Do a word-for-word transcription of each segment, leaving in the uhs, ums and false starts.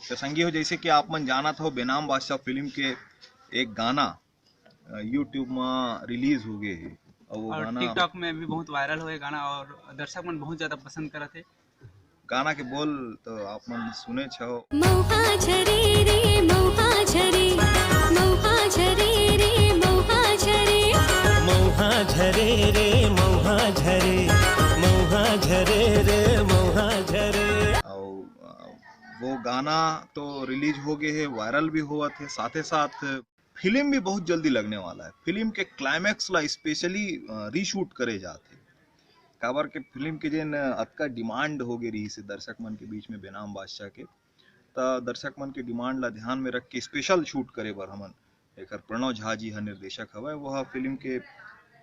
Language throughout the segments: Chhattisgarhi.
तो संगी हो, जैसे कि आप मन जानत हो, बेनाम बादशाह फिल्म के एक गाना, अ, YouTube म रिलीज हो गए हे, और वो और गाना TikTok में भी बहुत वायरल होए गाना, और दर्शक मन बहुत ज्यादा पसंद करत हे। गाना के बोल तो आप मन सुने छहो। मौहा झरे रे, मौहा झरे, मौहा झरे रे, मौहा झरे। मौहा झरे रे, मौहा झरे, मौहा झरे रे, मौहा झरे। और, अ, वो गाना तो रिलीज हो गए हे, वायरल भी होवत हे, साथे साथ फिल्म भी बहुत जल्दी लगने वाला है। फिल्म के क्लाइमैक्स ला स्पेशली, अ, रीशूट करे जात हे, काबर के फिल्म के जेन अतका डिमांड हो गे रहिस हे दर्शक मन के बीच में बेनाम बादशाह के, त दर्शक मन के डिमांड ला ध्यान में रख के स्पेशल शूट करे बर हमन एकर प्रणव झा जी ह निर्देशक हवय, वो ह फिल्म के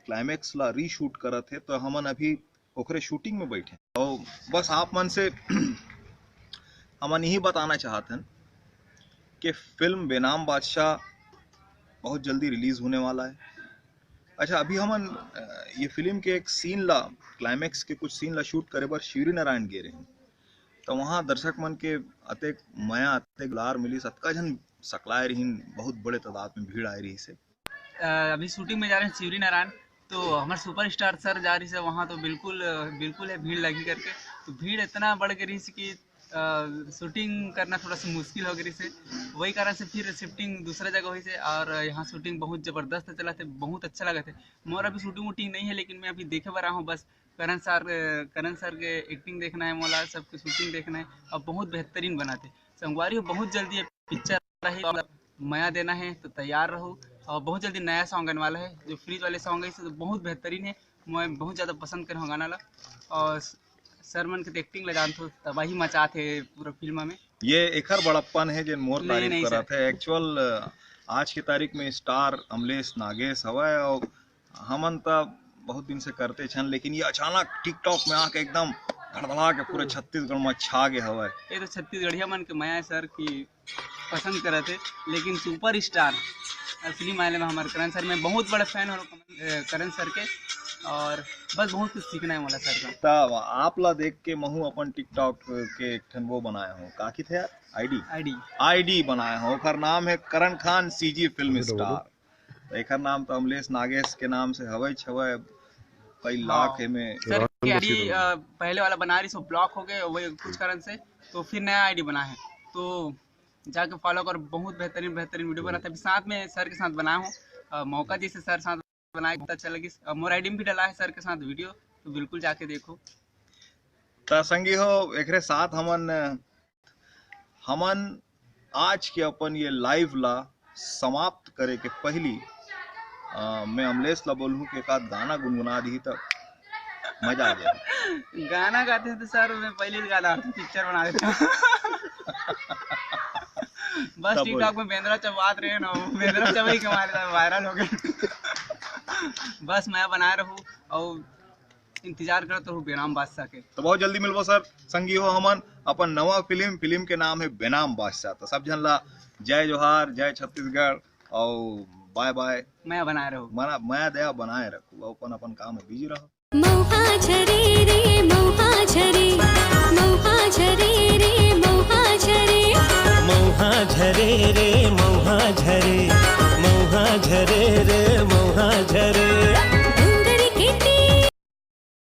क्लाइमैक्स ला रीशूट करत हे, त हमन अभी ओकरे शूटिंग में बैठे। और बस आप मन से हमन यही बताना चाहत हन कि फिल्म बेनाम बादशाह बहुत जल्दी रिलीज होने वाला है। अच्छा, अभी हमन, अ, ये फिल्म के एक सीन ला, क्लाइमैक्स के कुछ सीन ला शूट करे बर शिवरी नारायण गे रहिन, तो वहाँ दर्शक मन के अतेक मया, अतेक दुलार मिलिस, अतका झन सकलाए रहिन, बहुत बड़े तादाद में भीड़ आए रहिस हे। अ, अभी शूटिंग में जा रहे हैं शिवरी नारायण, तो हमारे सुपरस्टार सर जा रही से वहाँ, तो बिल्कुल, अ, बिल्कुल है भीड़ लगी करके। तो भीड़ इतना बढ़ गई रही कि, अ, शूटिंग करना थोड़ा सा मुश्किल हो गई से, वही कारण से फिर शिफ्टिंग दूसरा जगह हुई से। और यहाँ शूटिंग बहुत जबरदस्त चला थे, बहुत अच्छा लगा थे। मोर अभी शूटिंग वूटिंग नहीं है, लेकिन मैं अभी देखे बर रहा हूँ बस। करण सर, अ, करण सर के एक्टिंग देखना है मोला, सबके शूटिंग देखना है, और बहुत बेहतरीन बनाते। संगवारी हो, बहुत जल्दी ये पिक्चर रही, मया देना है तो तैयार रहो, और बहुत जल्दी नया सॉन्ग आने वाला है। जो फ्रीज वाले सॉन्ग है, इसे तो बहुत बेहतरीन है, मैं बहुत ज्यादा पसंद कर हूँ गाना ला। और सर मन के तो एक्टिंग ला जानथो, तबाही मचात हे पूरा फिल्म में। ये एकर बड़प्पन है जेन मोर नहीं, तारीफ नहीं करत सर। है। एक्चुअल, अ, आज की तारीख में स्टार अमलेश नागेश हवय, और हमन त बहुत दिन से करते छन, लेकिन ये अचानक TikTok में आके एकदम धड़धड़ा के पूरे छत्तीसगढ़ में छा गए हवय। ये तो छत्तीसगढ़िया मन के मया है सर, कि पसंद करत हे, लेकिन सुपरस्टार असली मायने में हमारे करण सर, मैं बहुत बड़ा फैन हूँ, अ, करण सर के, और बस बहुत कुछ सीखना है मोला सर का। तब आप ला देख के महू अपन TikTok के एक ठन वो बनाया हूँ, का किथे यार, आईडी? आईडी। आईडी बनाया हूँ, ओकर नाम है करण खान CG फिल्म स्टार। तो एकर नाम तो अमलेश नागेश के नाम से हवय छवय, कई लाख हाँ। एमे सर के आईडी, अ, पहले वाला बना रही सो ब्लॉक हो गए, वही कुछ कारण से, तो फिर नया आईडी बना है, तो जाके फॉलो कर, बहुत बेहतरीन बेहतरीन वीडियो बनाते हैं। अभी साथ में सर के साथ बनाया हूँ, अ, मौका जैसे सर साथ बनाए, बहुत अच्छा लगिस। अ, मोर आईडी में भी डला है सर के साथ वीडियो, तो बिल्कुल जाके देखो। त संगी हो, एकरे साथ हमन, हमन आज के अपन ये लाइव ला समाप्त करे के पहली, अ, मैं अमलेश ला बोलहूँ कि एक आध गाना गुनगुना दी त मजा आ जाए। गाना गाते हैं तो सर, मैं पहले ही गाना पिक्चर बना देता हूँ। बस तब बोल। TikTok में बेंदरा चबात रहे ना, वो बेंदरा चबाई के मारे वायरल हो गए। बस मैं बनाए रहूँ और इंतजार करत रहूँ बेनाम बादशाह के। तो बहुत जल्दी मिलबो सर। संगी हो, हमन अपन नवा फिल्म, फिल्म के नाम है बेनाम बादशाह। तो सब झन ला जय जोहार, जय छत्तीसगढ़ और बाय बाय। मया बनाए रहू। मना, मया दया बनाए रखू, अपन अपन काम में बिजी रहो। मौहा झरे रे, मौहा झरे, मौहा झरे रे, मौहा झरे। मौहा झरे रे, मौहा झरे, मौहा झरे।